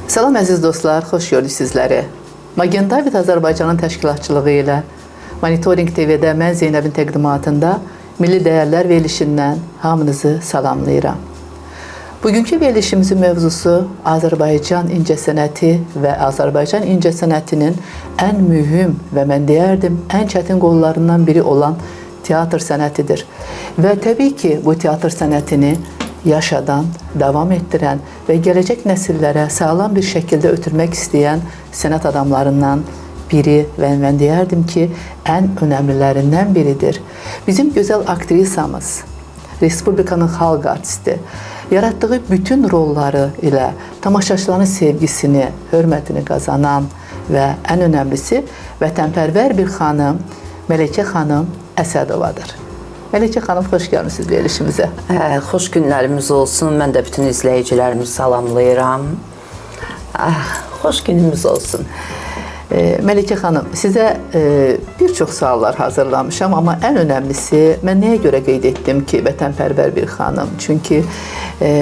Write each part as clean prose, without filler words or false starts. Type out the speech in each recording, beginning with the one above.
Salam əziz dostlar, xoş gördük sizləri. Magen David Azərbaycanın təşkilatçılığı ilə Monitoring TV-də mən Zeynəbin təqdimatında Milli Dəyərlər verilişindən hamınızı salamlayıram. Bugünkü verilişimizin mövzusu Azərbaycan incəsənəti və Azərbaycan incəsənətinin ən mühüm və mən deyərdim ən çətin qollarından biri olan teatr sənətidir. Və təbii ki, bu teatr sənətini yaşadan, davam etdirən və gələcək nəsillərə sağlam bir şəkildə ötürmək istəyən sənət adamlarından biri və mən deyərdim ki, ən önəmlilərindən biridir. Bizim gözəl aktrisamız, Respublikanın xalq artisti, yaratdığı bütün rolları ilə tamaşaçıların sevgisini, hörmətini qazanan və ən önəmlisi vətənpərvər bir xanım, Mələkə xanım Əsədovadır. Mələkə xanım, xoş gəlmisiniz verilişimizə. Xoş günlərimiz olsun. Mən də bütün izləyicilərimizi salamlayıram. Xoş günümüz olsun. Mələkə xanım, sizə bir çox suallar hazırlamışam, amma ən önəmlisi mən nəyə görə qeyd etdim ki, vətənpərvər bir xanım? Çünki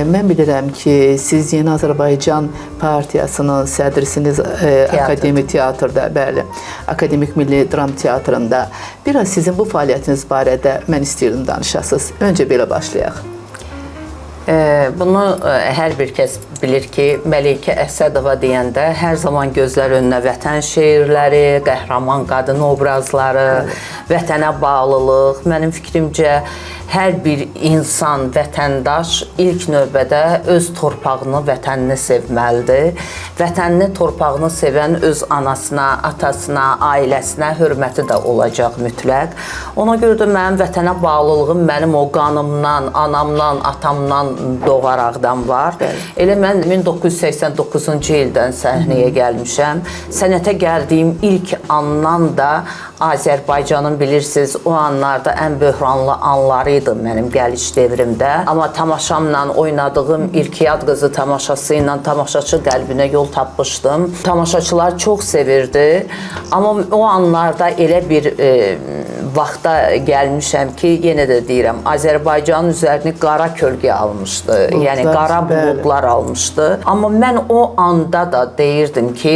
mən bilirəm ki, siz Yeni Azərbaycan Partiyasının sədrisiniz, Akademik Teatrda, bəli, Akademik Milli Dram Teatrında. Biraz sizin bu fəaliyyətiniz barədə mən istəyirdim danışasınız. Öncə belə başlayaq. Bunu hər bir kəs bilir ki, Mələkə Əsədova deyəndə hər zaman gözlər önünə vətən şeirləri, qəhrəman qadın obrazları, vətənə bağlılıq. Mənim fikrimcə hər bir insan, vətəndaş ilk növbədə öz torpağını, vətənini sevməlidir. Vətənini, torpağını sevən öz anasına, atasına, ailəsinə hörməti də olacaq mütləq. Ona görə də mənim vətənə bağlılığım mənim o qanımdan, anamdan, atamdan doğaraqdan var. Bəli. Elə mən 1989-cu ildən səhnəyə gəlmişəm. Sənətə gəldiyim ilk andan da Azərbaycanın bilirsiniz, o anlarda ən böhranlı anları idi mənim gəliş devrimdə. Amma tamaşamla oynadığım ilk Yad Qızı tamaşası ilə tamaşaçı qəlbinə yol tapmışdım. Tamaşaçılar çox sevirdi. Amma o anlarda elə bir vaxta gəlmişəm ki, yenə də deyirəm, Azərbaycanın üzərini qara kölgə almışdı. Buludlar, yəni qara buludlar almışdı. Amma mən o anda da deyirdim ki,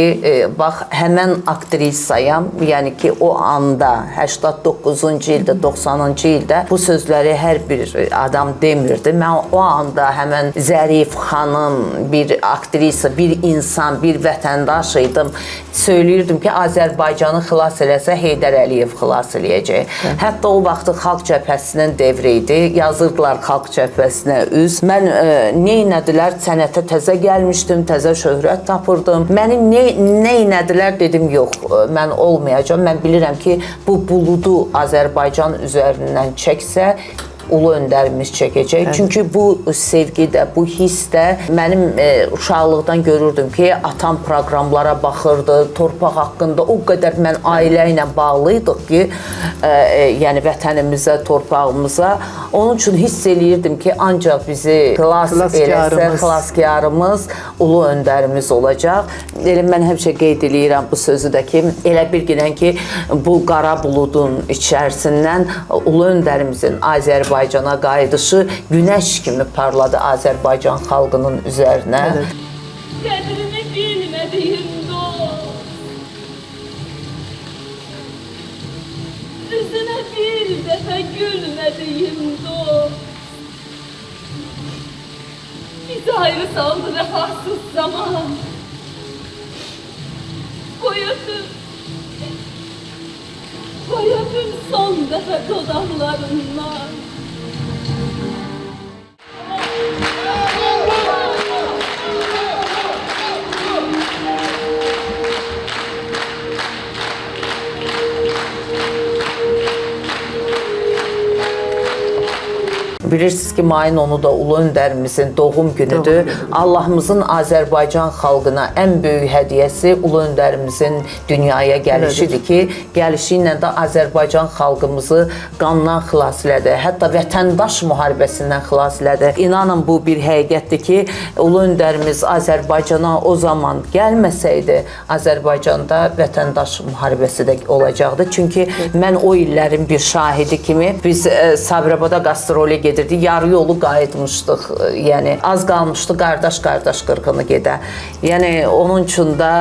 bax, həmən aktrisayam, yəni ki, o anda 89-cu ildə, 90-cı ildə bu sözləri hər bir adam demirdi. Mən o anda həmən zərif xanım, bir aktrisa, bir insan, bir vətəndaş idim. Söyləyirdim ki, Azərbaycanı xilas eləsə Heydər Əliyev xilas eləyəcək. Hətta o vaxtı Xalq Cəbhəsinin devri idi. Yazırdılar Xalq Cəbhəsinə üz. Mən neynədilər? Sənətə təzə gəlmişdim, təzə şöhrət tapırdım. Məni neynədilər? Dedim, yox, mən olmayacağam. Mən bilirəm ki, bu buludu Azərbaycan üzərindən çəksə, ulu öndərimiz çəkəcək. Evet. Çünki bu sevgi də, bu hiss də mənim uşaqlıqdan görürdüm ki, atam proqramlara baxırdı, torpaq haqqında o qədər mən ailə ilə bağlıydıq ki, yəni vətənimizə, torpağımıza. Onun üçün hiss eləyirdim ki, ancaq bizi xilas eləsə, xilaskarımız, ulu öndərimiz olacaq. Elə mən həmişə qeyd eləyirəm bu sözü də ki, elə bir gələn ki, bu qara buludun içərisindən ulu öndərimizin Azərbaycana qayıdışı günəş kimi parladı Azərbaycan xalqının üzərinə. Evet. Qədrini bilmədiyim dost, üzünə bir dəfə gülmədiyim dost, bizi ayrı saldı vəfasız zaman. Qoy öpüm, qoy öpüm son dəfə dodaqlarından. Bilirsiniz ki, mayın 10-u da Ulu Öndərimizin doğum günüdür. Allahımızın Azərbaycan xalqına ən böyük hədiyyəsi Ulu Öndərimizin dünyaya gəlişidir ki, gəlişi ilə də Azərbaycan xalqımızı qandan xilas elədi. Hətta vətəndaş müharibəsindən xilas elədi. İnanın, bu bir həqiqətdir ki, Ulu Öndərimiz Azərbaycana o zaman gəlməsəydi, Azərbaycanda vətəndaş müharibəsi də olacaqdı. Çünki mən o illərin bir şahidi kimi biz Sabirabada qastrole gedirdik. gedirdi, yarı yolu qayıtmışdıq. Yəni az qalmışdı qardaş-qardaş qırğını gedə. Yəni onun üçün də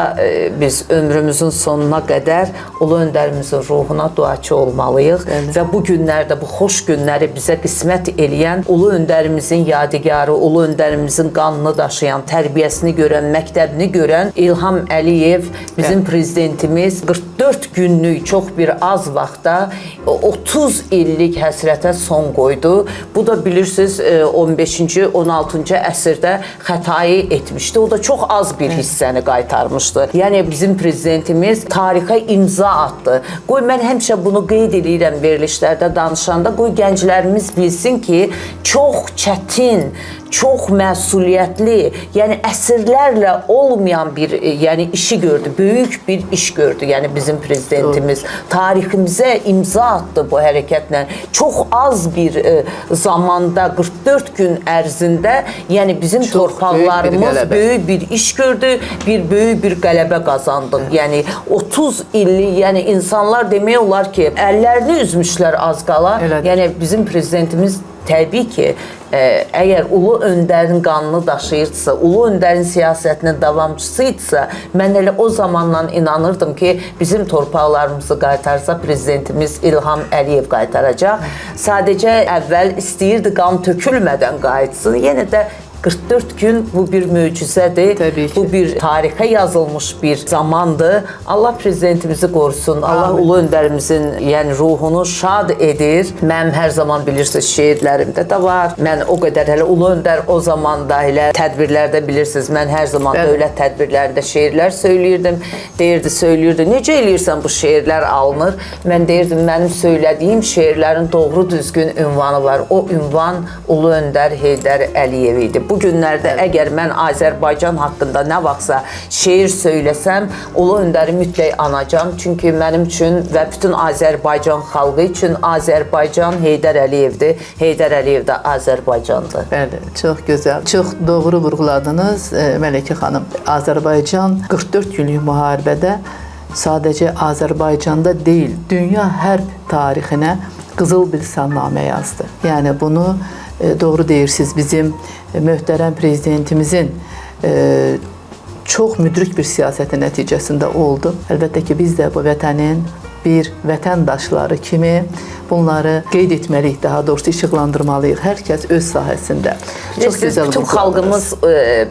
biz ömrümüzün sonuna qədər Ulu Öndərimizin ruhuna duaçı olmalıyıq. Bəli. Və bu günlərdə, bu xoş günləri bizə qismət eləyən Ulu Öndərimizin yadigarı, Ulu Öndərimizin qanını daşıyan, tərbiyəsini görən, məktəbini görən İlham Əliyev, bizim prezidentimiz 44 günlük çox bir az vaxtda 30 illik həsrətə son qoydu. Bu da bilirsiniz 15-ci, 16-cı əsrdə xətayı etmişdi. O da çox az bir hissəni qaytarmışdı. Yəni bizim prezidentimiz tarixə imza atdı. Qoy mən həmişə bunu qeyd eləyirəm verilişlərdə danışanda, qoy gənclərimiz bilsin ki, çox çətin, çox məsuliyyətli, yəni əsrlərlə olmayan bir yəni işi gördü, böyük bir iş gördü. Yəni bizim prezidentimiz tariximizə imza atdı bu hərəkətlə. Çox az bir zamanda, 44 gün ərzində, yəni bizim çox torpaqlarımız böyük bir, böyük bir iş gördü, bir böyük bir qələbə qazandıq. Yəni 30 illik, yəni insanlar demək olar ki, əllərini üzmüşlər az qala. Elədir. Yəni bizim prezidentimiz təbii ki, əgər Ulu Öndərin qanını daşıyırdısa, Ulu Öndərin siyasətinin davamçısıydısa, mən elə o zamandan inanırdım ki, bizim torpaqlarımızı qaytarsa prezidentimiz İlham Əliyev qaytaracaq. Sadəcə əvvəl istəyirdi qan tökülmədən qayıtsın. Yenə də 44 gün bu bir möcüzədir. Təbii ki. Bu bir tarixə yazılmış bir zamandır. Allah prezidentimizi qorusun. Allah Amin. Ulu Öndərimizin yəni ruhunu şad edir. Mənim hər zaman bilirsiniz şeirlərimdə də var. Mən o qədər hələ Ulu Öndər o zaman da elə tədbirlərdə bilirsiniz mən hər zaman Bəli. dövlət tədbirlərində şeirlər söyləyirdim. Deyirdi, söyləyirdi. Necə eləyirsən bu şeirlər alınır? Mən deyirdim mənim söylədiyim şeirlərin doğru düzgün ünvanı var. O ünvan Ulu Öndər Heydər Əliyev idi. Bu günlərdə əgər mən Azərbaycan haqqında nə vaxtsa şeir söyləsəm, Ulu Öndəri mütləq anacam. Çünki mənim üçün və bütün Azərbaycan xalqı üçün Azərbaycan Heydər Əliyevdir. Heydər Əliyev də Azərbaycandır. Bəli, çox gözəl. Çox doğru vurğuladınız Mələkə xanım. Azərbaycan 44 günlük müharibədə sadəcə Azərbaycanda deyil, dünya hərb tarixinə qızıl bir salnamə yazdı. Yəni bunu doğru deyirsiniz, bizim möhtərəm prezidentimizin çox müdrik bir siyasəti nəticəsində oldu. Əlbəttə ki, biz də bu vətənin bir vətəndaşları kimi bunları qeyd etməliyik, daha doğrusu işıqlandırmalıyıq. Hər kəs öz sahəsində. Çox gözəl bütün xalqımız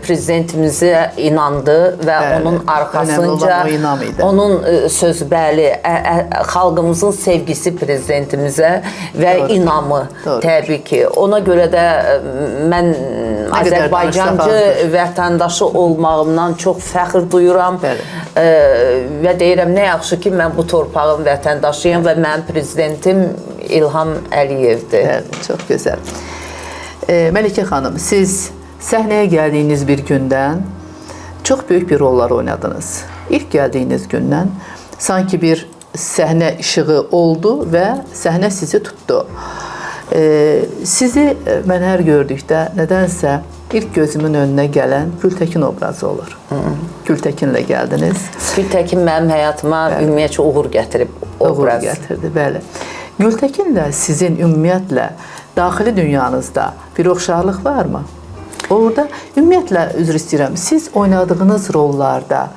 prezidentimizə inandı və bəli, onun arxasınca o inam idi. Onun sözü bəli, xalqımızın sevgisi prezidentimizə və doğru, inamı doğru. Təbii ki. Ona görə də mən Azərbaycancı vətəndaşı olmağımdan çox fəxr duyuram. Bəli. Və deyirəm nə yaxşı ki, mən bu torpağın vətəndaşıyam və mənim prezidentim İlham Əliyevdir. Bəli, çox gözəl. Məlikə xanım, siz səhnəyə gəldiyiniz bir gündən çox böyük bir rollar oynadınız. İlk gəldiyiniz gündən sanki bir səhnə işığı oldu və səhnə sizi tutdu. Sizi mən hər gördükdə nədənsə ilk gözümün önünə gələn Gültəkin obrazı olur. Gültəkinlə gəldiniz. Gültəkin mənim həyatıma ümumiyyətcə uğur gətirib obraz. Uğur gətirdi, bəli. Gültəkinlə sizin ümumiyyətlə daxili dünyanızda bir oxşarlıq varmı? Orada ümumiyyətlə üzr istəyirəm, siz oynadığınız rollarda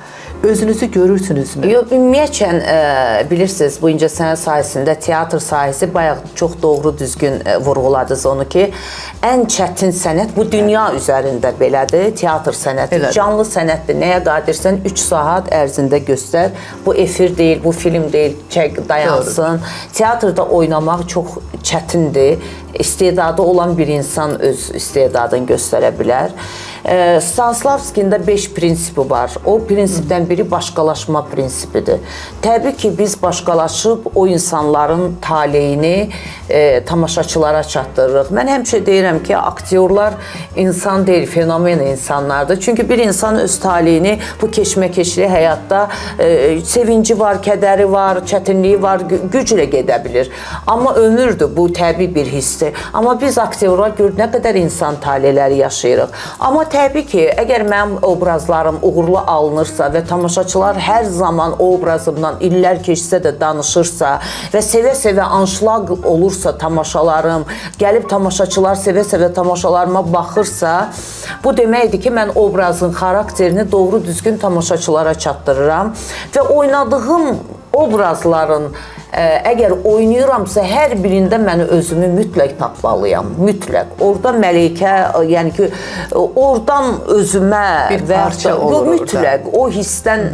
özünüzü görürsünüzmü? Yox, ümumiyyətlə bilirsiniz, bu incəsənət sahəsində teatr sahəsi bayaq çox doğru düzgün vurğuladınız onu ki, ən çətin sənət bu dünya üzərində belədir, teatr sənəti. Elədir. Canlı sənətdir. Nəyə qadirsən 3 saat ərzində göstər. Bu efir deyil, bu film deyil, çək, dayansın. Doğru. Teatrda oynamaq çox çətindir. İstedadı olan bir insan öz istedadını göstərə bilər. Stanislavskinin də 5 prinsipi var. O prinsipdən biri başqalaşma prinsipidir. Təbii ki, biz başqalaşıb o insanların taleyini tamaşaçılara çatdırırıq. Mən həmişə deyirəm ki, aktyorlar insan deyil, fenomen insanlardır. Çünki bir insan öz taleyini bu keşməkeşli həyatda sevinci var, kədəri var, çətinliyi var, güclə gedə bilir. Amma ömürdür, bu təbii bir hissdir. Amma biz aktyorlar gör nə qədər insan taleyləri yaşayırıq. Amma təbii ki, əgər mənim obrazlarım uğurlu alınırsa və tamaşaçılar hər zaman o obrazımdan illər keçsə də danışırsa və sevə-sevə anşlag olursa tamaşalarım, gəlib tamaşaçılar sevə-sevə tamaşalarıma baxırsa, bu deməkdir ki, mən obrazın xarakterini doğru düzgün tamaşaçılara çatdırıram və oynadığım obrazların əgər oynayıramsa, hər birində mən özümü mütləq tapmalıyam, mütləq. Orada Məleykə, yəni ki, oradan özümə bir parça olur mütləq, orada. O hissdən,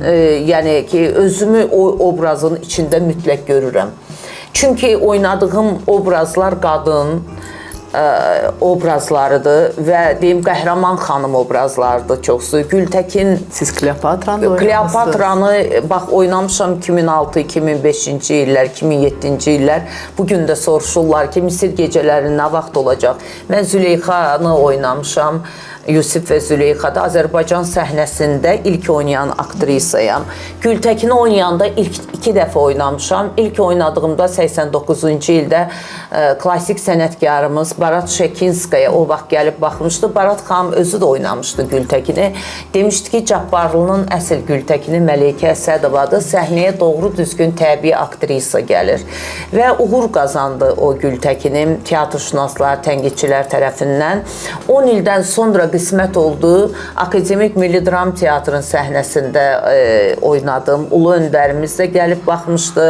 yəni ki, özümü o obrazın içində mütləq görürəm. Çünki oynadığım obrazlar qadın obrazlarıdır və deyim, qəhrəman xanım obrazlarıdır çoxsu. Gültəkin... Siz Kleopatranı da oynamışsınız. Kleopatranı, bax, oynamışam 2006, 2005-ci illər, 2007-ci illər. Bugün də soruşurlar ki, Misir gecələri nə vaxt olacaq? Mən Züleyxanı oynamışam. Yusif və Züleyxada Azərbaycan səhnəsində ilk oynayan aktrisayam. Gültəkini oynayanda ilk 2 dəfə oynamışam. İlk oynadığımda 89-cu ildə klassik sənətkarımız Barat Şekinskaya o vaxt gəlib baxmışdı. Barat xanım özü də oynamışdı Gültəkini. Demişdi ki, Cabbarlının əsl Gültəkini Məleykə Əsədovadır. Səhnəyə doğru düzgün təbii aktrisa gəlir. Və uğur qazandı o Gültəkinin teatrşünaslar, tənqidçilər tərəfindən. 10 ildən sonra qismət oldu. Akademik Milli Dram Teatrın səhnəsində oynadım. Ulu öndərimiz də gəlib baxmışdı.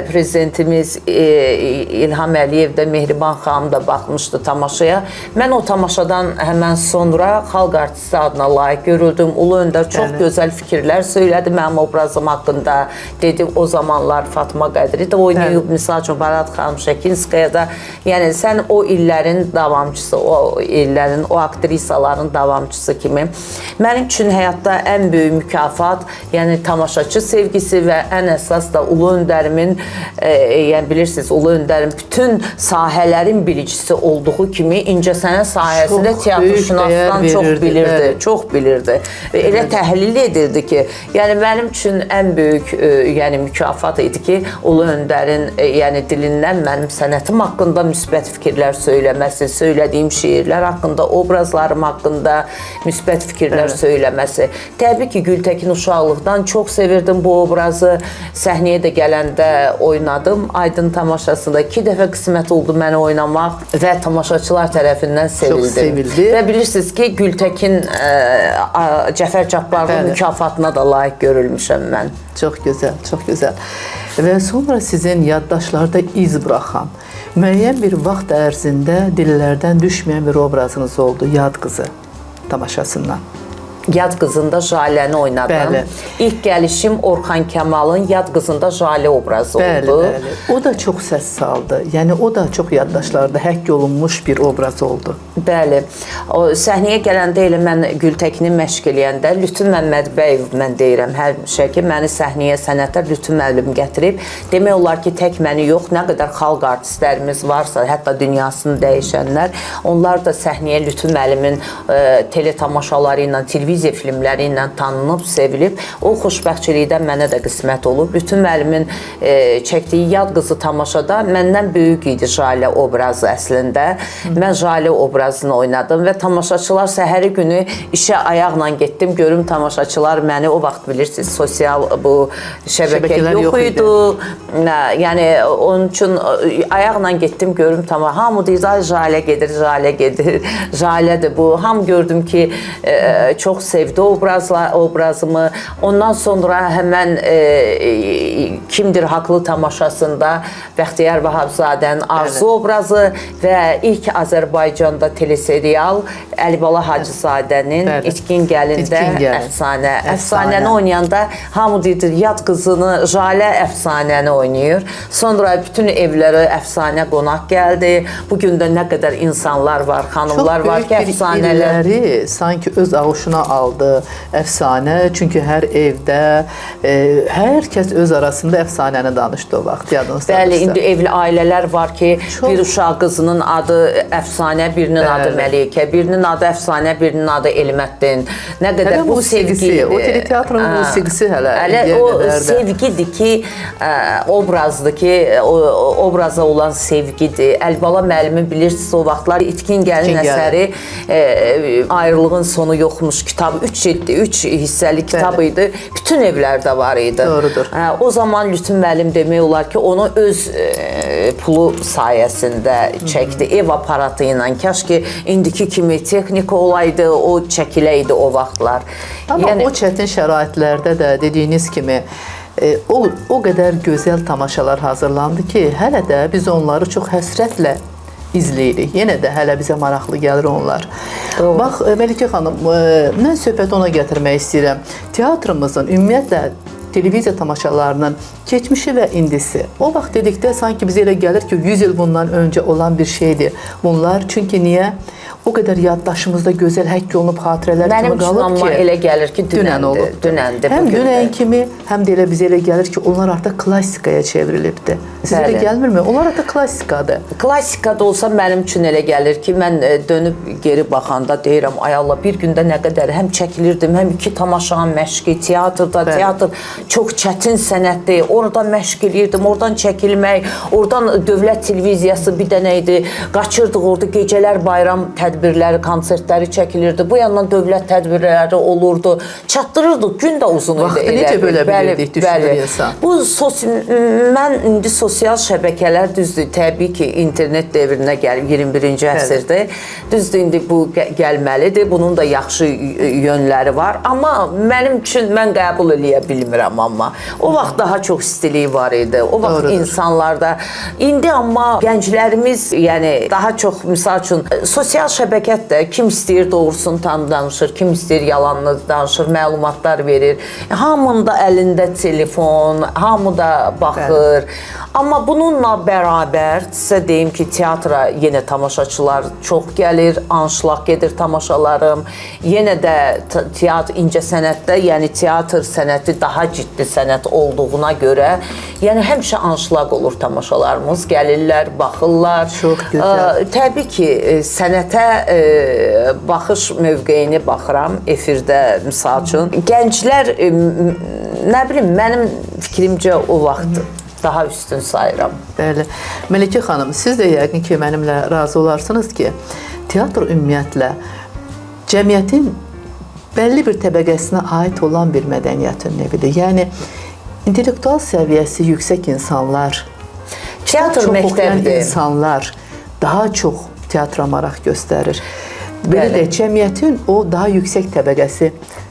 Prezidentimiz İlham Əliyev də, Mehriban xanım da baxmışdı tamaşaya. Mən o tamaşadan həmən sonra xalq artisti adına layiq görüldüm. Ulu öndər çox gözəl fikirlər söylədi mənim obrazım haqqında. Dedi, o zamanlar Fatma Qədri də oynayıb, misal üçün Barat xanım Şəkinskaya da. Yəni, sən o illərin davamçısı, o illərin, o aktrisaların davamçısı kimi. Mənim üçün həyatda ən böyük mükafat, yəni tamaşaçı sevgisi və ən əsas da Ulu Öndərimin, yəni bilirsiniz, Ulu Öndərin bütün sahələrin bilicisi olduğu kimi incəsənət sahəsində teatrşünasdan çox bilirdi, çox bilirdi. Və elə təhlil edirdi ki, yəni mənim üçün ən böyük yəni mükafat idi ki, Ulu Öndərin yəni dilindən mənim sənətim haqqında müsbət fikirlər söyləməsi, söylədiyim şeirlər haqqında, obrazlarım haqqında müsbət fikirlər söyləməsi. Təbii ki, Gültəkin uşaqlıqdan çox sevirdim bu obrazı. Səhnəyə də gələndə oynadım. Aydın tamaşasında 2 dəfə qismət oldu mənə oynamaq və tamaşaçılar tərəfindən sevildim. Çox sevildi. Və bilirsiniz ki, Gültəkin Cəfər Cabbarlı mükafatına da layiq görülmüşəm mən. Çox gözəl, çox gözəl. Və sonra sizin yaddaşlarda iz buraxan, müəyyən bir vaxt ərzində dillərdən düşməyən bir obrazınız oldu, Yad Qızı tamaşasından. Yad Qızında Jaləni oynadım. Bəli. İlk gəlişim Orxan Kəmalın Yad Qızında Jalə obrazı oldu. Bəli. O da çox səs saldı. Yəni o da çox yaddaşlarda həkk olunmuş bir obraz oldu. Bəli. O səhnəyə gələndə elə mən Gültəkini məşq eləyəndə Lütfü Məmmədbəyev mən deyirəm həmişə ki, məni səhnəyə sənətə Lütfü müəllim gətirib. Demək olar ki, tək məni yox, nə qədər xalq artistlərimiz varsa, hətta dünyasını dəyişənlər, onlar da səhnəyə Lütfü müəllimin teletamaşaları ilə, televiziya filmləri ilə tanınıb, sevilib. O xoşbəxtçilikdən mənə də qismət olub. Lütfü müəllimin çəkdiyi Yad Qızı tamaşada məndən böyük idi Jalə obrazı əslində. Mən Jalə obrazını oynadım və tamaşaçılar səhəri günü işə ayaqla getdim. Görüm tamaşaçılar məni o vaxt bilirsiniz, sosial bu şəbəkə yox idi. Yəni onun üçün ayaqla getdim, görüm tamam. Hamı deyir, Jalə gedir, Jalə gedir, Jalədir bu. Hamı gördüm ki, çox sevdi obrazımı. Ondan sonra həmən Kimdir Haqlı tamaşasında Bəxtiyar Vahabzadənin Arzu obrazı və ilk Azərbaycanda teleserial Əlibala Hacızadənin İtkin Gəlində Əfsanə. Əfsanəni oynayanda hamı deyir, Yad Qızını, Jalə əfsanəni oynayır. Sonra bütün evlərə əfsanə qonaq gəldi. Bugün də nə qədər insanlar var, xanımlar var ki, əfsanələr. Çox böyük bir illəri sanki öz ağuşuna aldı Əfsanə. Çünki hər evdə hər kəs öz arasında Əfsanəni danışdı o vaxt, yadınızdadır. Bəli, indi evli ailələr var ki, bir uşaq qızının adı Əfsanə, birinin adı Məlikə, birinin adı Əfsanə, birinin adı Elməddin. Nə qədər bu sevgi, o teleteatrın musiqisi hələ. Hələ o sevgidir ki, obrazdır ki, obraza olan sevgidir. Əlibala müəllimi bilirsiniz o vaxtlar İtkin Gəlin əsəri Ayrılığın sonu yoxmuş kitabı 3 cildi, 3 hissəli kitab idi. Bütün evlərdə var idi. Doğrudur. O zaman Lütfü müəllim demək olar ki, onu öz pulu sayəsində çəkdi. Ev aparatı ilə. Kaş ki, indiki kimi texnika olaydı, o çəkiləydi o vaxtlar. Amma o çətin şəraitlərdə də dediyiniz kimi o qədər gözəl tamaşalar hazırlandı ki, hələ də biz onları çox həsrətlə izləyirik. Yenə də hələ bizə maraqlı gəlir onlar. Doğru. Bax, Məlikə xanım, mən söhbəti ona gətirmək istəyirəm. Teatrımızın, ümumiyyətlə, televiziya tamaşalarının keçmişi və indisi. O vaxt dedikdə sanki bizə elə gəlir ki, 100 il bundan öncə olan bir şeydir. Bunlar çünki niyə? O qədər yaddaşımızda gözəl həkk olunub xatirələr kimi qalıb ki, mənim üçün amma elə gəlir ki, dünən olub. Dünəndir. Həm dünən kimi, həm də elə bizə elə gəlir ki, onlar artıq klassikaya çevrilibdir. Sizə elə gəlmirmi? Onlar artıq klassikadır. Klassika da olsa mənim üçün elə gəlir ki, mən dönüb geri baxanda deyirəm, ay Allah, bir gündə nə qədər həm çəkilirdim, həm iki tamaşanın məşqi, teatrda, teatr çox çətin sənətdir. Orada məşq eləyirdim, oradan çəkilmək, oradan dövlət televiziyası bir dənə idi. Qaçırdıq orada gecələr bayram tədbirləri, konsertləri çəkilirdi. Bu yandan dövlət tədbirləri olurdu. Çatdırırdıq, gün də uzun idi. Vaxtı necə bölə bilirdik, düşünür insan. Bu, mən indi sosial şəbəkələr düzdür, təbii ki, internet devrinə gəlib 21-ci əsrdir. Düzdür, indi bu gəlməlidir. Bunun da yaxşı yönləri var. Amma mənim üçün, mən qəbul eləyə bilmirəm amma. O vaxt daha çox istilik var idi. O vaxt insanlarda. İndi amma gənclərimiz, yəni daha çox, misal üçün, sosial şəbəkət də kim istəyir doğrusunu tam danışır, kim istəyir yalanını danışır, məlumatlar verir. Hamının da əlində telefon, hamı da baxır. Amma bununla bərabər sizə deyim ki, teatra yenə tamaşaçılar çox gəlir, anşlaq gedir tamaşalarım. Yenə də teatr incəsənətdə, yəni teatr sənəti daha ciddi sənət olduğuna görə, yəni həmişə anşlaq olur tamaşalarımız. Gəlirlər, baxırlar. Çox gözəl. Təbii ki, sənətə baxış mövqeyini baxıram efirdə, misal üçün. Gənclər, nə bilim, mənim fikrimcə o vaxt daha üstün sayıram. Bəli. Məlikə xanım, siz də yəqin ki, mənimlə razı olarsınız ki, teatr ümumiyyətlə cəmiyyətin bəlli bir təbəqəsinə aid olan bir mədəniyyətin nevidir. Yəni, intellektual səviyyəsi yüksək insanlar, teatr məktəbdir. İnsanlar daha çox teatra maraq göstərir. Belə deyək, cəmiyyətin o daha yüksək təbəqəsi,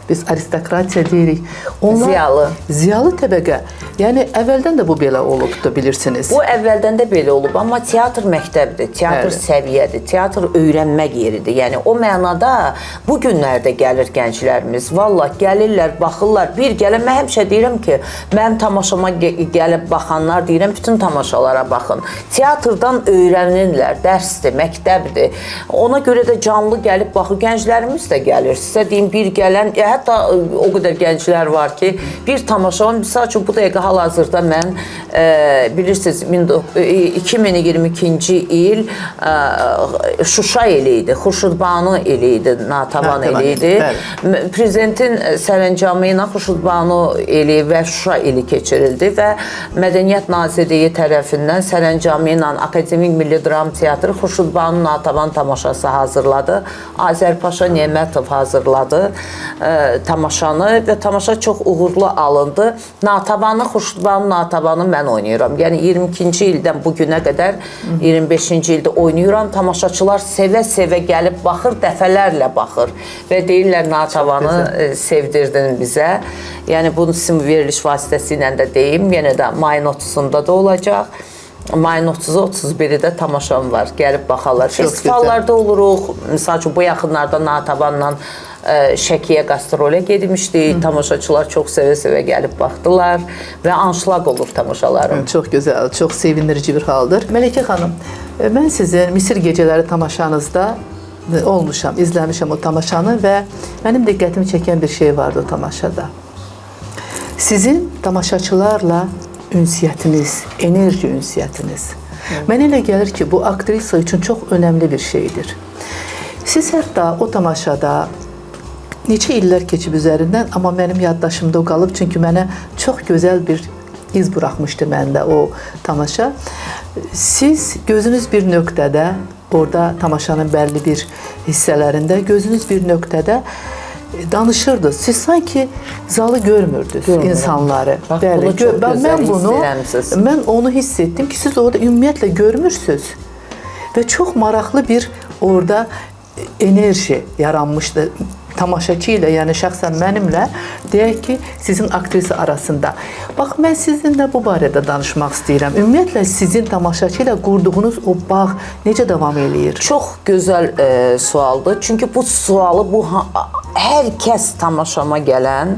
biz aristokratiya deyirik. Onlar, ziyalı. Ziyalı təbəqə. Yəni, əvvəldən də bu belə olubdur, bilirsiniz. Bu əvvəldən də belə olub, amma teatr məktəbdir, teatr səviyyədir, teatr öyrənmək yeridir. Yəni, o mənada bu günlərdə gəlir gənclərimiz. Vallah, gəlirlər, baxırlar. Bir gələn, mən həmişə deyirəm ki, mənim tamaşama gəlib baxanlar deyirəm, bütün tamaşalara baxın. Teatrdan öyrənirlər, dərsdir, məktəbdir. Ona görə də canlı gəlib baxır. Gənclərimiz də gəlir. Sizə deyim, bir gələn, hətta o qədər gənclər var ki, bir tamaşa, misal üçün, bu dəqiqə hal-hazırda mən, bilirsiniz, 2022-ci il Şuşa ili idi, Xurşudbanu ili idi, Natavan ili idi. Prezidentin sərəncamı ilə Xurşudbanu ili və Şuşa ili keçirildi və Mədəniyyət Nazirliyi tərəfindən sərəncamı ilə Akademik Milli Dram Teatrı Xurşudbanu Natavan tamaşası hazırladı. Azərpaşa Nemətov hazırladı tamaşanı və tamaşa çox uğurlu alındı. Natavanı, Xurşudbanu Natavanı mən oynayıram. Yəni 22-ci ildən bu günə qədər 25-ci ildə oynayıram. Tamaşaçılar sevə-sevə gəlib baxır, dəfələrlə baxır və deyirlər Natavanı sevdirdin bizə. Yəni bunu sizin veriliş vasitəsilə də deyim, yenə də mayın 30-unda da olacaq. Mayın 30-u, 31-i də tamaşam var. Gəlib baxarlar. Festivallarda oluruq. Misal üçün, bu yaxınlarda Natavanla Şəkiyə qastrolə gedmişdik. Tamaşaçılar çox sevə-sevə gəlib baxdılar və anşlaq olur tamaşalarım. Çox gözəl, çox sevindirici bir haldır. Məlikə xanım, mən sizin Misir Gecələri tamaşanızda Olmuşam, izləmişəm o tamaşanı və mənim diqqətimi çəkən bir şey vardı o tamaşada. Sizin tamaşaçılarla ünsiyyətiniz, enerji ünsiyyətiniz. Mənə elə gəlir ki, bu aktrisa üçün çox önəmli bir şeydir. Siz hətta o tamaşada neçə illər keçib üzərindən, amma mənim yaddaşımda o qalıb, çünki mənə çox gözəl bir iz buraxmışdı məndə o tamaşa. Siz gözünüz bir nöqtədə, orada tamaşanın bəlli bir hissələrində gözünüz bir nöqtədə danışırdınız. Siz sanki zalı görmürdünüz, insanları. Bax, Bəli, bunu çox gözəl hiss eləmisiniz. Mən onu hiss etdim ki, siz orada ümumiyyətlə görmürsünüz və çox maraqlı bir orada enerji yaranmışdı tamaşaçı ilə, yəni şəxsən mənimlə, deyək ki, sizin aktrisa arasında. Bax, mən sizinlə bu barədə danışmaq istəyirəm. Ümumiyyətlə, sizin tamaşaçı ilə qurduğunuz o bağ necə davam eləyir? Çox gözəl sualdır. Çünki bu sualı hər kəs tamaşama gələn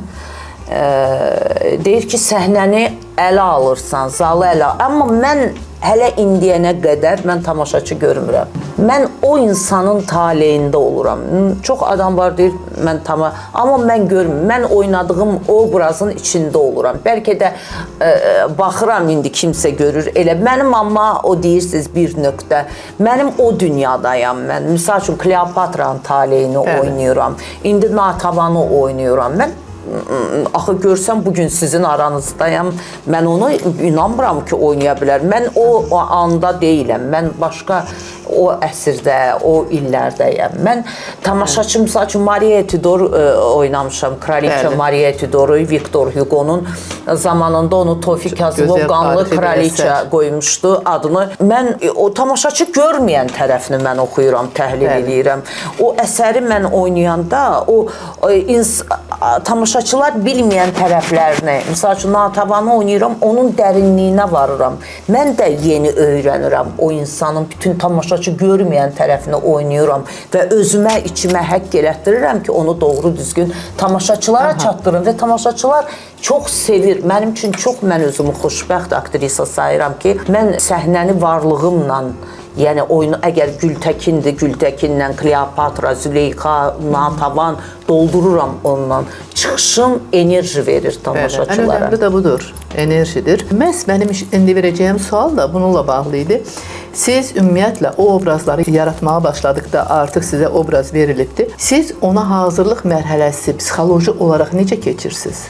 deyir ki, səhnəni ələ alırsan, zalı ələ. Amma mən hələ indiyənə qədər mən tamaşaçı görmürəm. Mən o insanın taleyində oluram. Çox adam var deyir, mən amma mən görmürəm. Mən oynadığım obrazın içində oluram. Bəlkə də baxıram indi kimsə görür. Elə mənim amma o deyirsiniz bir nöqtə. Mənim o dünyadayam mən. Misal üçün Kleopatranın taleyini oynayıram. İndi Natavanı oynayıram. Mən axı görsəm bugün sizin aranızdayam, mən onu inanmıram ki, oynaya bilər. Mən o anda deyiləm, mən başqa o əsrdə, o illərdəyəm. Mən tamaşaçı, misal üçün Maria Tudor oynamışam, Kraliça Maria Tudoru, Viktor Hugo'nun zamanında onu Tofiq Kazımov qanlı kraliça qoymuşdu adını. Mən o tamaşaçı görməyən tərəfini mən oxuyuram, təhlil eləyirəm. O əsəri mən oynayanda o tamaşaçılar bilməyən tərəflərini, misal üçün Natavanı oynayıram, onun dərinliyinə varıram. Mən də yeni öyrənirəm o insanın bütün tamaşaçı görməyən tərəfini oynayıram və özümə, içimə həkk elətdirirəm ki, onu doğru düzgün tamaşaçılara çatdırım və tamaşaçılar çox sevir. Mənim üçün çox, mən özümü xoşbəxt aktrisa sayıram ki, mən səhnəni varlığımla, yəni oyunu əgər Gültəkindir, Gültəkinlə Kleopatra, Züleyxa, Natavan doldururam ondan. Çıxışım enerji verir tamaşaçılara. Ən önəmli də budur, enerjidir. Məhz mənim indi verəcəyim sual da bununla bağlı idi. Siz ümumiyyətlə o obrazları yaratmağa başladıqda artıq sizə obraz verilibdir. Siz ona hazırlıq mərhələsi psixoloji olaraq necə keçirsiniz?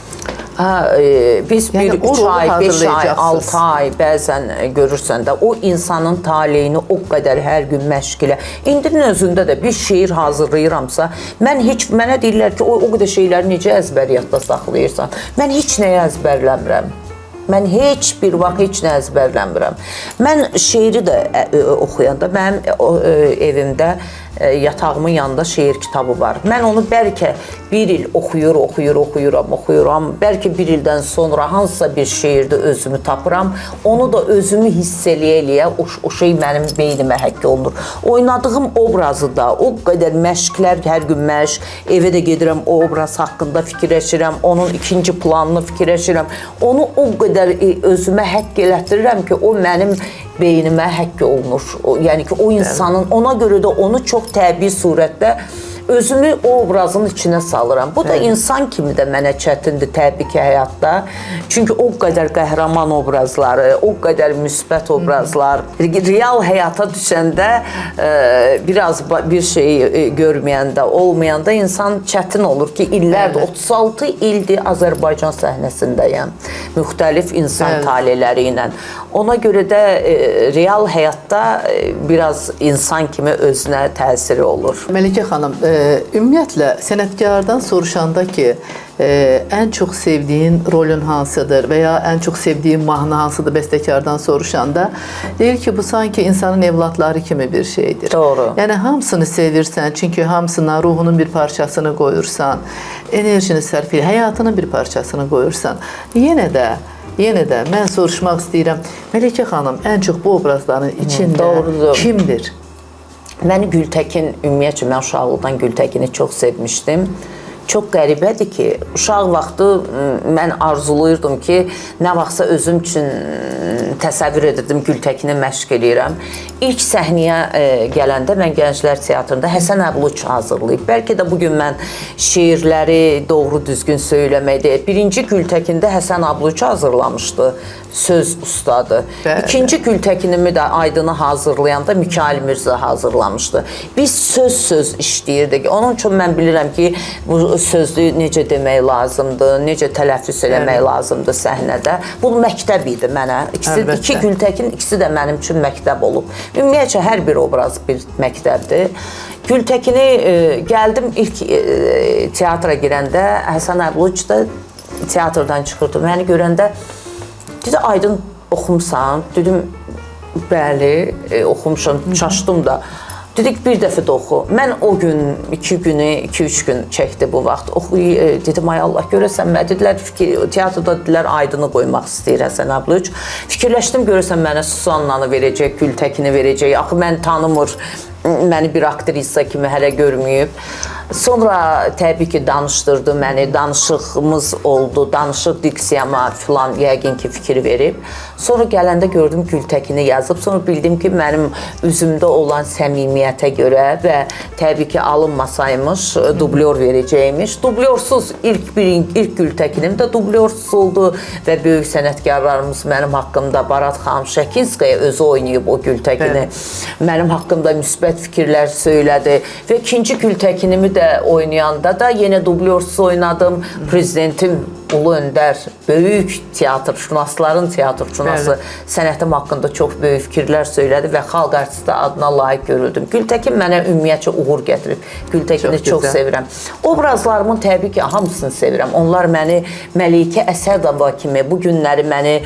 Biz bir 3 ay, 5 ay, 6 ay bəzən görürsən də o insanın taleyini o qədər hər gün məşq elə. İndinin özündə də bir şeir hazırlayıramsa, mənə deyirlər ki, o qədər şeyləri necə əzbər yadda saxlayırsan? Mən heç nəyi əzbərləmirəm. Mən heç bir vaxt heç nə əzbərləmirəm. Mən şeiri də oxuyanda, mənim evimdə yatağımın yanında şeir kitabı var. Mən onu bəlkə bir il oxuyuram. Bəlkə bir ildən sonra hansısa bir şeirdə özümü tapıram. Onu da özümü hiss eləyə-eləyə o şey mənim beynimə həkk olunur. Oynadığım obrazı da o qədər məşqlər, hər gün məşq, evə də gedirəm, o obraz haqqında fikirləşirəm, onun ikinci planını fikirləşirəm. Onu o qədər özümə həkk elətdirirəm ki, o mənim beynimə həkk olunur. Yəni ki, o insanın, ona görə də onu çox təbii surətdə özümü o obrazın içinə salıram. Bu da insan kimi də mənə çətindir təbii ki, həyatda. Çünki o qədər qəhrəman obrazları, o qədər müsbət obrazlar, real həyata düşəndə biraz bir şey görməyəndə, olmayanda insan çətin olur ki, illərdir, 36 ildir Azərbaycan səhnəsindəyəm. Müxtəlif insan taleləri ilə. Ona görə də real həyatda biraz insan kimi özünə təsiri olur. Məlikə xanım, ümumiyyətlə, sənətkardan soruşanda ki, ən çox sevdiyin rolün hansıdır və ya ən çox sevdiyin mahnı hansıdır bəstəkardan soruşanda, deyir ki, bu sanki insanın evladları kimi bir şeydir. Doğru. Yəni, hamısını sevirsən, çünki hamısına ruhunun bir parçasını qoyursan, enerjini sərf edir, həyatının bir parçasını qoyursan. Yenə də mən soruşmaq istəyirəm, Məlikə xanım, ən çox bu obrazların içində kimdir? Məni Gültəkin, ümumiyyətcə, mən uşaqlıqdan Gültəkini çox sevmişdim. Çox qəribədir ki, uşaq vaxtı mən arzulayırdım ki, nə vaxtsa özüm üçün təsəvvür edirdim, Gültəkini məşq eləyirəm. İlk səhnəyə gələndə mən Gənclər Teatrında Həsən Əbluç hazırlayıb. Bəlkə də bugün mən şeirləri doğru düzgün söyləməkdə. Birinci Gültəkində Həsən Əbluç hazırlamışdı, söz ustadı. Bəli. İkinci Gültəkinimi də Aydını hazırlayanda Mikail Mirza hazırlamışdı. Biz söz-söz işləyirdik. Onun üçün mən bilirəm ki, bu sözlü necə demək lazımdır, necə tələffüz eləmək lazımdır səhnədə. Bu məktəb idi mənə. İkisi, Əlbəttə. iki Gültəkin ikisi də mənim üçün məktəb olub. Ümumiyyətcə hər bir obraz bir məktəbdir. Gültəkini gəldim ilk teatra girəndə Həsən Əbluç da teatrdan çıxırdı. Məni görəndə dedi, Aydın oxumusan? Dedim, bəli, oxumuşam, çaşdım da. Dedik, bir dəfə də oxu. Mən o gün, 2 günü, 2-3 gün çəkdi bu vaxt. Oxu, dedim, ay Allah, görəsən mənə. Dedilər, teatrda dedilər, Aydını qoymaq istəyir Həsən Əbluç. Fikirləşdim, görəsən mənə Susannanı verəcək, Gültəkini verəcək. Axı, mən tanımır, məni bir aktrisa kimi hələ görməyib. Sonra təbii ki, danışdırdı məni, danışığımız oldu, danışıq diksiyama filan yəqin ki, fikir verib. Sonra gələndə gördüm Gültəkini yazıb, sonra bildim ki, mənim üzümdə olan səmimiyyətə görə və təbii ki, alınmasaymış, dublyor verəcəkmiş. Dublyorsuz ilk Gültəkinim də dublyorsuz oldu və böyük sənətkarlarımız mənim haqqımda Barat xanım Şəkinskaya özü oynayıb o Gültəkini. Mənim haqqımda müsbət fikirlər söylədi və ikinci Gültəkinimi də oynayanda da yenə dublyorsuz oynadım. Prezidentim Ulu Öndər, böyük teatrşünasların teatrşünası, sənətim haqqında çox böyük fikirlər söylədi və xalq artisti adına layiq görüldüm. Gültəkin mənə ümumiyyətcə uğur gətirib. Gültəkini çox sevirəm. Obrazlarımın təbii ki, hamısını sevirəm. Onlar məni Məleykə Əsədova kimi bu günləri məni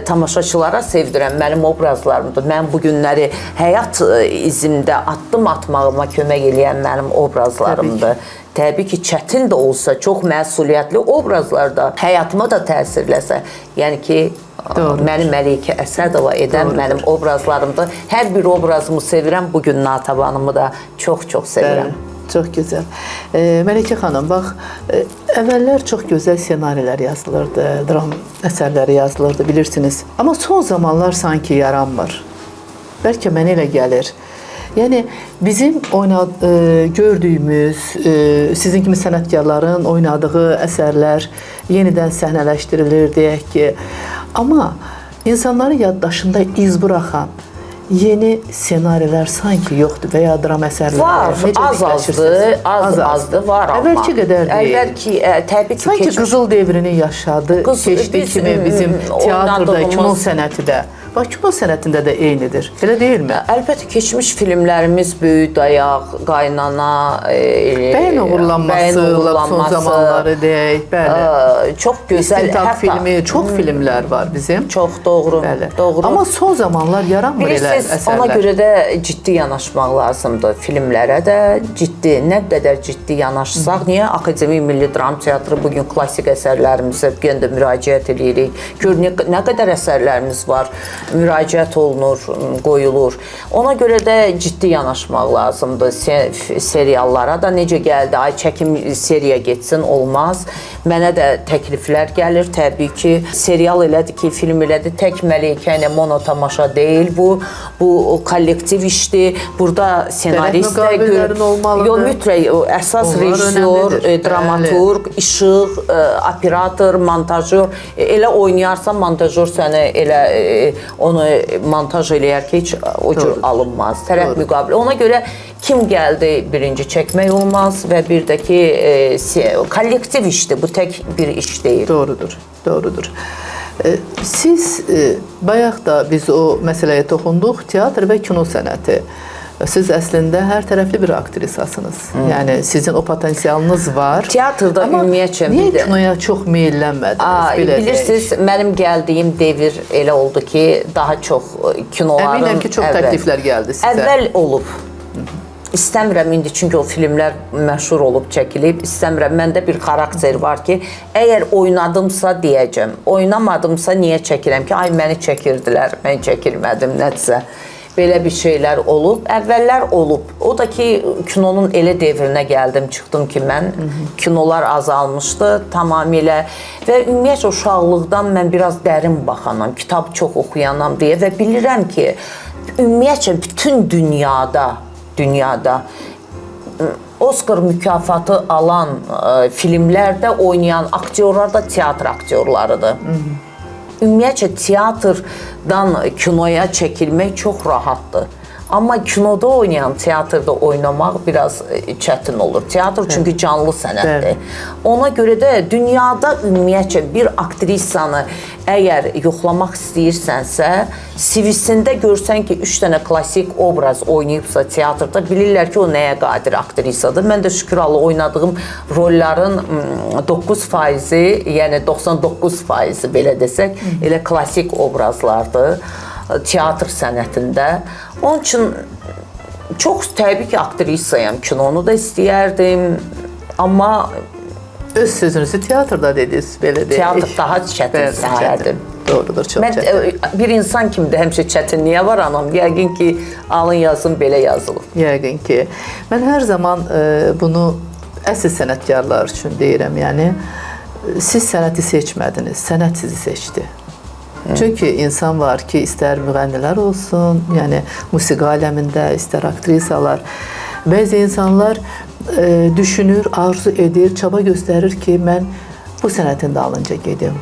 tamaşaçılara sevdirən mənim obrazlarımdır. Mən bu günləri həyat izimdə addım atmağıma kömək eləyən mənim obrazlarımdır. Təbii ki, çətin də olsa, çox məsuliyyətli obrazlar da həyatıma da təsirləsə. Yəni ki, məni Məleykə Əsədova edən mənim obrazlarımdır. Hər bir obrazımı sevirəm, bugün Natavanımı da çox-çox sevirəm. Bəli, çox gözəl. Məleykə xanım, bax, əvvəllər çox gözəl senarilər yazılırdı, dram əsərləri yazılırdı, bilirsiniz. Amma son zamanlar sanki yaranmır. Bəlkə mənə elə gəlir. Yəni, bizim gördüyümüz, sizin kimi sənətkarların oynadığı əsərlər yenidən səhnələşdirilir, deyək ki. Amma insanların yaddaşında iz buraxan yeni senarilər sanki yoxdur və ya dram əsərləri. Var, az-azdır, az-azdır, var amma. Əvvəlki qədər deyil. Əvvəlki, təbii ki, sanki qızıl devrini yaşadı, keçdi kimi bizim teatrda, kino sənəti də. Bax, kino sənətində də eynidir. Elə deyilmi? Əlbəttə, keçmiş filmlərimiz Böyük Dayaq, Qaynana, Bəyin oğurlanması, son zamanları deyək. Bəli. Çox gözəl. İstintaq filmi, çox filmlər var bizim. Çox doğru. Amma son zamanlar yaranmır elə əsərlər. Ona görə də ciddi yanaşmaq lazımdır filmlərə də. Ciddi, nə qədər ciddi yanaşsaq, niyə Akademik Milli Dram Teatrı bugün klassik əsərlərimizə bugün də müraciət edirik. Gör, nə qədər əsərlərimiz var, müraciət olunur, qoyulur. Ona görə də ciddi yanaşmaq lazımdır seriallara da. Necə gəldi, ay çəkim seriya getsin, olmaz. Mənə də təkliflər gəlir, təbii ki, serial elədir ki, film elədir, tək Məleykə ilə mono tamaşa deyil bu. Bu kollektiv işdir. Burada senarist də olmalıdır. Yox, mütləq əsas rejissor, dramaturq, işıq, operator, montajör. Elə oynayarsan, montajör səni elə onu montaj eləyər ki, heç o cür alınmaz. Tərəf müqavilə. Ona görə kim gəldi birinci çəkmək olmaz və bir də ki, kollektiv işdir. Bu tək bir iş deyil. Doğrudur, doğrudur. Siz bayaq da biz o məsələyə toxunduq, teatr və kino sənəti. Siz əslində hər tərəfli bir aktrisasınız. Yəni sizin o potensialınız var. Teatrda ümumiyyətcə niyə kinoya çox meyllənmədiniz? Bilirsiniz, mənim gəldiyim devir elə oldu ki, daha çox kinoların... Əminəm ki, çox təkliflər gəldi sizə. Əvvəl olub. İstəmirəm indi, çünki o filmlər məşhur olub, çəkilib. İstəmirəm, məndə bir xarakter var ki, əgər oynadımsa deyəcəm, oynamadımsa niyə çəkirəm ki, ay məni çəkirdilər, mən çəkilmədim, nədirsə. Belə bir şeylər olub. Əvvəllər olub. O da ki, kinonun elə devrinə gəldim, çıxdım ki, mən kinolar azalmışdı tamamilə və ümumiyyətcə uşaqlıqdan mən biraz dərin baxanam, kitab çox oxuyanam deyə və bilirəm ki, ümumiyyətcə bütün dünyada Oscar mükafatı alan filmlərdə oynayan aktyorlar da teatr aktyorlarıdır. Ümumiyyətcə teatrdan kinoya çəkilmək çox rahatdır. Amma kinoda oynayan, teatrda oynamaq biraz çətin olur. Teatr çünki canlı sənətdir. Ona görə də dünyada ümumiyyətcə bir aktrisanı əgər yoxlamaq istəyirsənsə, CV-sində görsən ki, 3 dənə klassik obraz oynayıbsa teatrda, bilirlər ki, o nəyə qadir aktrisadır. Mən də şükür Allah oynadığım rolların 9%-i, yəni 99%-i belə desək, elə klassik obrazlardır teatr sənətində. Onun üçün çox təbii ki, aktrisayam, kinonu da istəyərdim, amma öz sözünüzü teatrda dediniz, belə deyək. Teatr daha çətin sahədir. Doğrudur, çox mən, çətin. Bir insan kimi də həmişə çətinliyə var anam. Yəqin ki, alın yazın belə yazılıb. Yəqin ki. Mən hər zaman bunu əsl sənətkarlar üçün deyirəm. Yəni, siz sənəti seçmədiniz, sənət sizi seçdi. Çünki insan var ki, istər müğənnilər olsun, yəni musiqi aləmində, istər aktrisalar. Bəzi insanlar düşünür, arzu edir, çaba göstərir ki, mən bu sənətin dalınca gedim.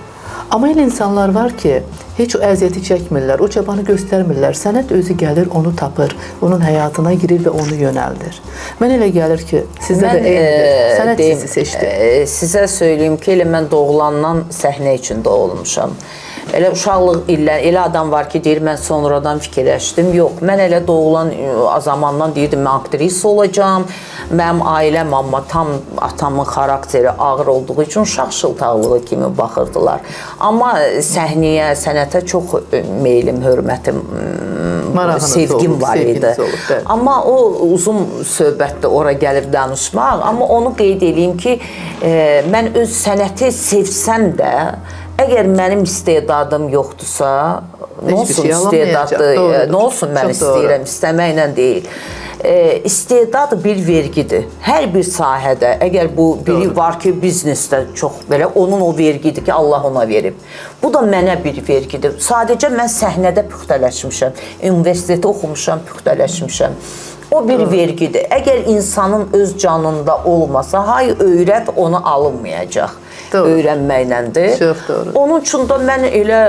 Amma elə insanlar var ki, heç o əziyyəti çəkmirlər, o çabanı göstərmirlər. Sənət özü gəlir, onu tapır, onun həyatına girir və onu yönəldir. Mən elə gəlir ki, sizdə də eynidir. Sənət sizi seçdi. Sizə söyləyim ki, elə mən doğulandan səhnə üçün doğulmuşam. Elə uşaqlıq illər, elə adam var ki, deyir, mən sonradan fikirləşdim. Yox, mən elə doğulan zamandan deyirdim, mən aktrisa olacağam. Mənim ailəm amma tam atamın xarakteri ağır olduğu üçün uşaq şıltaqlığı kimi baxırdılar. Amma səhnəyə, sənətə çox meylim, hörmətim, sevgim olub, var idi. Olub, amma o uzun söhbətdə ora gəlib danışmaq, amma onu qeyd eləyim ki, mən öz sənəti sevsəm də, əgər mənim istedadım yoxdursa, nə olsun istedadlı, nə olsun mən istəyirəm, istəməklə deyil. İstedad bir vergidir. Hər bir sahədə, əgər bu biri var ki, biznesdə çox belə, onun o vergidir ki, Allah ona verib. Bu da mənə bir vergidir. Sadəcə mən səhnədə püxtələşmişəm, universitetdə oxumuşam, püxtələşmişəm. O bir vergidir. Əgər insanın öz canında olmasa, hay öyrət, onu alınmayacaq. Doğru. Öyrənməklədir. Çox doğru. Onun üçün də mən elə,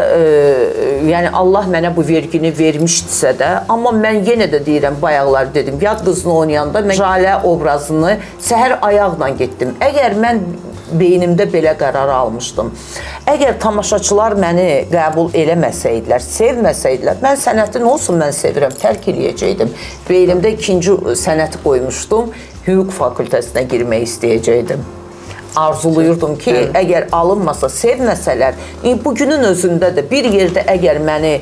yəni Allah mənə bu vergini vermişdisə də, amma mən yenə də deyirəm, bayaqlar dedim, yad qızını oynayanda mən Jalə obrazını səhər ayaqla getdim. Əgər mən beynimdə belə qərar almışdım, əgər tamaşaçılar məni qəbul eləməsəydilər, sevməsəydilər, mən sənəti nə olsun mən sevirəm, tərk eləyəcəkdim. Beynimdə ikinci sənəti qoymuşdum, hüquq fakültəsinə girmək istəyəcəkdim. Arzuluyurdum ki, əgər alınmasa, sevməsələr, bugünün özündə də bir yerdə əgər məni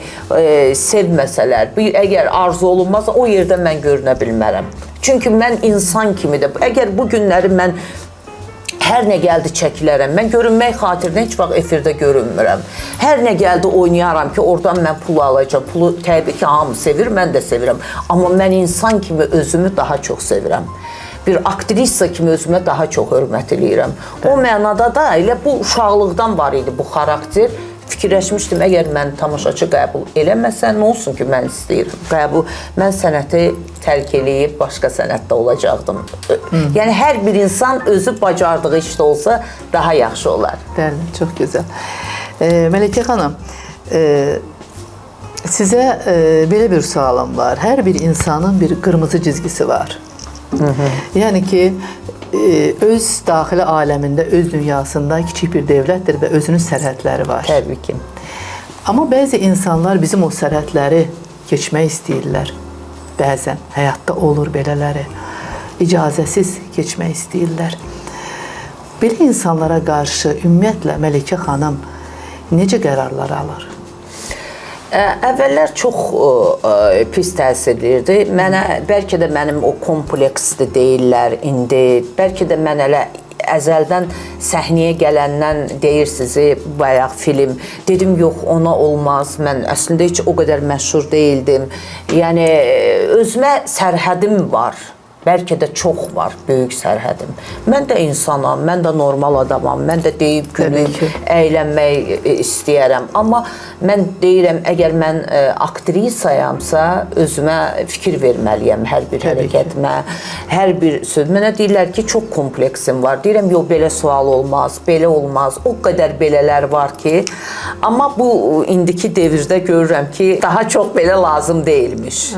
sevməsələr, əgər arzu olunmazsa, o yerdə mən görünə bilmərəm. Çünki mən insan kimi də, əgər bu günləri mən hər nə gəldi çəkilərəm, mən görünmək xatirinə heç vaxt efirdə görünmürəm. Hər nə gəldi oynayaram ki, oradan mən pulu alacağam. Pulu təbii ki, hamı sevir, mən də sevirəm. Amma mən insan kimi özümü daha çox sevirəm. Bir aktrisa kimi özümə daha çox hörmət eləyirəm. O mənada da elə bu uşaqlıqdan var idi bu xarakter. Fikirləşmişdim, əgər mən tamaşaçı qəbul eləməsə, nə olsun ki, mən istəyirəm. Qəbul, mən sənəti tərk eləyib başqa sənətdə olacaqdım. Yəni, hər bir insan özü bacardığı işdə olsa daha yaxşı olar. Bəli, çox gözəl. Məlikə xanım, sizə belə bir sualım var. Hər bir insanın bir qırmızı cizgisi var. Yəni ki, öz daxili aləmində, öz dünyasında kiçik bir dövlətdir və özünün sərhədləri var. Təbii ki. Amma bəzi insanlar bizim o sərhədləri keçmək istəyirlər. Bəzən həyatda olur belələri. İcazəsiz keçmək istəyirlər. Belə insanlara qarşı ümumiyyətlə Məlikə xanım necə qərarlar alır? Əvvəllər çox pis təsir edirdi. Mənə, bəlkə də mənim o kompleksdir deyirlər indi. Bəlkə də mən elə əzəldən səhnəyə gələndən deyirsiniz, bayaq film. Dedim yox, ona olmaz. Mən əslində heç o qədər məşhur deyildim. Yəni özümə sərhədim var. Bəlkə də çox var, böyük sərhədim. Mən də insanam, mən də normal adamam, mən də deyib gülüb, əylənmək istəyərəm. Amma mən deyirəm, əgər mən aktrisayamsa, özümə fikir verməliyəm hər bir hərəkətimə, hər bir söz. Mənə deyirlər ki, çox kompleksim var. Deyirəm, yox, belə sual olmaz, belə olmaz. O qədər belələr var ki, amma bu indiki devirdə görürəm ki, daha çox belə lazım deyilmiş.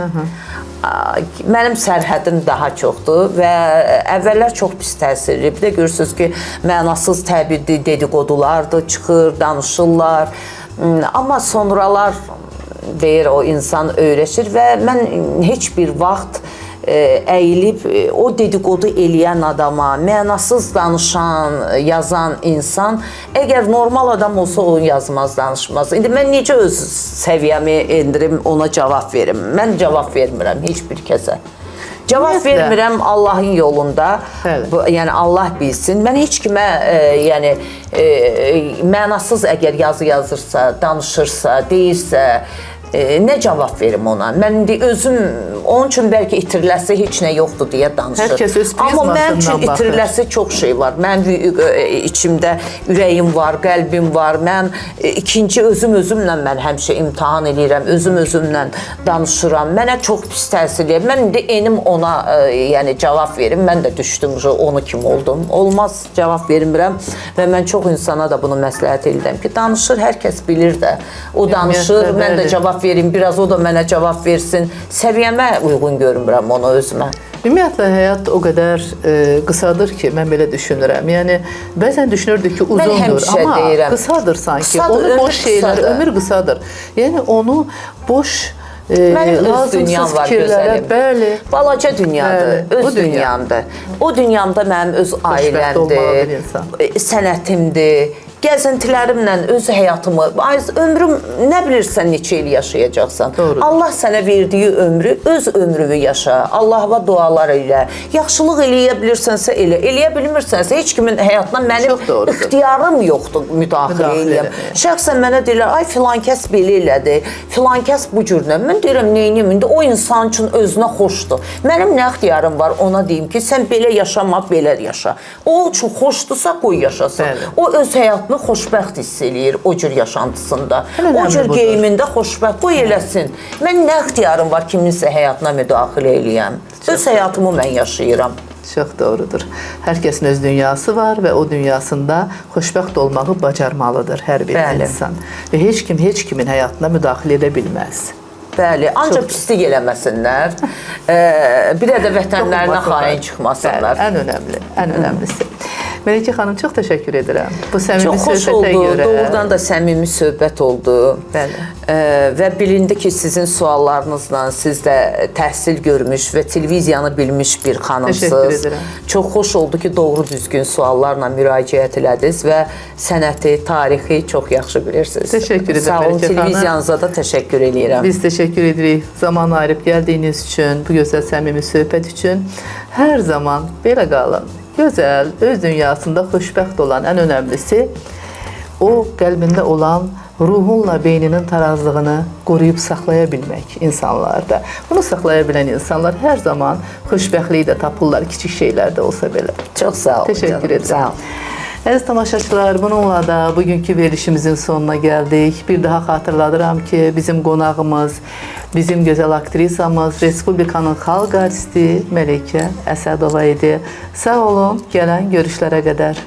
Mənim sərhədim daha çoxdur və əvvəllər çox pis təsir edir. Bir də görürsünüz ki, mənasız təbirli dedikodular da çıxır, danışırlar. Amma sonralar deyir o insan öyrəşir və mən heç bir vaxt əyilib o dedikodu eləyən adama, mənasız danışan, yazan insan, əgər normal adam olsa onu yazmaz, danışmaz. İndi mən necə öz səviyyəmi endirim, ona cavab verim? Mən cavab vermirəm heç bir kəsə. Cavab vermirəm Allahın yolunda. Bu, yəni Allah bilsin. Mən heç kimə yəni mənasız əgər yazı yazırsa, danışırsa, deyirsə, nə cavab verim ona? Mən indi özüm onun üçün bəlkə itiriləsi heç nə yoxdur deyə danışır. Hər kəs öz Amma mənim üçün prizmasından baxır. itiriləsi çox şey var. Mənim içimdə ürəyim var, qəlbim var. Mən ikinci özüm özümlə mən həmişə imtahan eləyirəm, özüm özümlə danışıram. Mənə çox pis təsir eləyir. Mən indi enim ona yəni cavab verim. Mən də düşdüm onu kim oldum. Olmaz, cavab vermirəm və mən çox insana da bunu məsləhət edirəm ki, danışır, hər kəs bilir də. O danışır, mən də cavab verim, biraz o da mənə cavab versin. Səviyyəmə uyğun görmürəm onu özümə. Ümumiyyətlə, həyat o qədər qısadır ki, mən belə düşünürəm. Yəni, bəzən düşünürdük ki, uzundur, amma deyirəm, qısadır sanki. Qısadır, onu boş şeylər, qısadır. Ömür qısadır. Yəni, onu boş, Mənim öz dünyam lazımsız var, fikirlərə, gözəlim. Bəli. Balaca dünyadır, Bəli, öz bu dünya. dünyamdır. O dünyamda mənim öz ailəmdir, sənətimdir, gəzintilərimlə öz həyatımı, ömrüm nə bilirsən neçə il yaşayacaqsan. Doğrudur. Allah sənə verdiyi ömrü, öz ömrünü yaşa. Allaha dualar elə. Yaxşılıq eləyə bilirsənsə elə, eləyə bilmirsənsə heç kimin həyatına mənim ixtiyarım yoxdur müdaxilə eləyəm. Şəxsən mənə deyirlər, ay filan kəs belə elədi, filan kəs bu cürlə. Mən deyirəm, neyniyim indi? O insan üçün özünə xoşdur. Mənim nə ixtiyarım var ona deyim ki, sən belə yaşama, belə yaşa. O üçün xoşdursa qoy yaşasın. Bəli. O öz həyatını xoşbəxt hiss eləyir o cür yaşantısında. O cür geyimində xoşbəxt, qoy eləsin. Mən nə ixtiyarım var kiminsə həyatına müdaxilə eləyəm? Öz həyatımı mən yaşayıram. Çox doğrudur. Hər kəsin öz dünyası var və o dünyasında xoşbəxt olmağı bacarmalıdır hər bir insan. Və heç kim heç kimin həyatına müdaxilə edə bilməz. Bəli, ancaq pislik eləməsinlər. Bir də vətənlərinə xain çıxmasınlar. Bəli, ən önəmli, ən önəmlisi. Məleykə xanım, çox təşəkkür edirəm. Bu səmimi çox xoş söhbətə oldu. Görə. Doğrudan da səmimi söhbət oldu. Bəli. Və bilindi ki, sizin suallarınızla siz də təhsil görmüş və televiziyanı bilmiş bir xanımsınız. Təşəkkür edirəm. Çox xoş oldu ki, doğru düzgün suallarla müraciət elədiniz və sənəti, tarixi çox yaxşı bilirsiniz. Təşəkkür edirəm. Sağ olun, televiziyanıza da təşəkkür eləyirəm. Biz təşəkkür edirik zaman ayırıb gəldiyiniz üçün, bu gözəl səmimi söhbət üçün. Hər zaman belə qalın. Gözəl, öz dünyasında xoşbəxt olan, ən önəmlisi o qəlbində olan ruhunla beyninin tarazlığını qoruyub saxlaya bilmək insanlarda. Bunu saxlaya bilən insanlar hər zaman xoşbəxtliyi də tapırlar, kiçik şeylərdə olsa belə. Çox sağ olun. Təşəkkür edirəm. Sağ olun. Əziz tamaşaçılar, bununla da bugünkü verilişimizin sonuna gəldik. Bir daha xatırladıram ki, bizim qonağımız, bizim gözəl aktrisamız, Respublikanın xalq artisti Məleykə Əsədova idi. Sağ olun, gələn görüşlərə qədər.